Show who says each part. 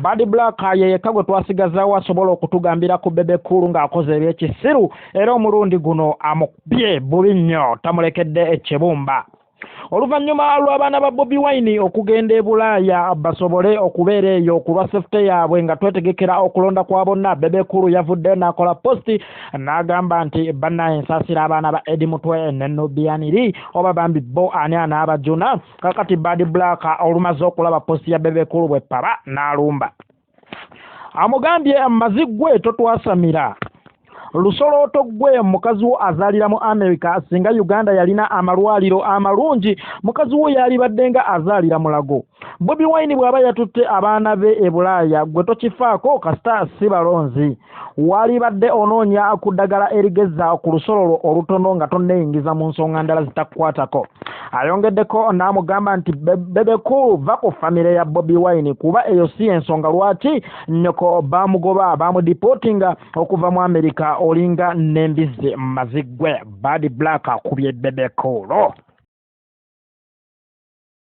Speaker 1: Bad Black ye yekka gwe twasigazaawo asobola okutugambira ku Bebe Cool ng'akoze eby'ekisiru era omulundi guno amukubye bubi nnyo tamulekedde ekibumba. Oluvannyuma lw'abaana ba Bobi Wine okugenda e Bulaaya basobole okubeera eyo ku lwa safety yaabwe nga twetegekera okulonda kwa bonna, Bebe Cool yavuddeyo n'akola posti n'agamba nti bannaye nsaasira abaana ba Eddie Mutwe ne Nubian Li oba bambi bo ani anaabajuna. Kakati Bad Black olumaze okulaba posti ya Bebe Cool bwe paba n'alumba amugambye mazi ggwe totwasamira lusolooto ggwe mukazi wo azaalira mu America singa Uganda yalina amalwaliro amalungi mukazi wo yalibadde nga azaalira Mulago. Bobi Wine bw'aba yatutte abaana be e Bulaaya ggwe tokifaako kasita si balonzi. Waalibadde onoonya ku ddagala erigezza ku lusololo olutono nga tonneeyingiza mu nsonga ndala zitakukwatako. Ayongeddeko n'amugamba nti Bebe Cool va ku famire ya Bobi Wine kuba eyo si y'ensonga lwaki nnyoko baamugoba baamudipootinga okuva mu Amerika olinga n'embizzi maziggwe. Bad Black akubye Bebe Cool.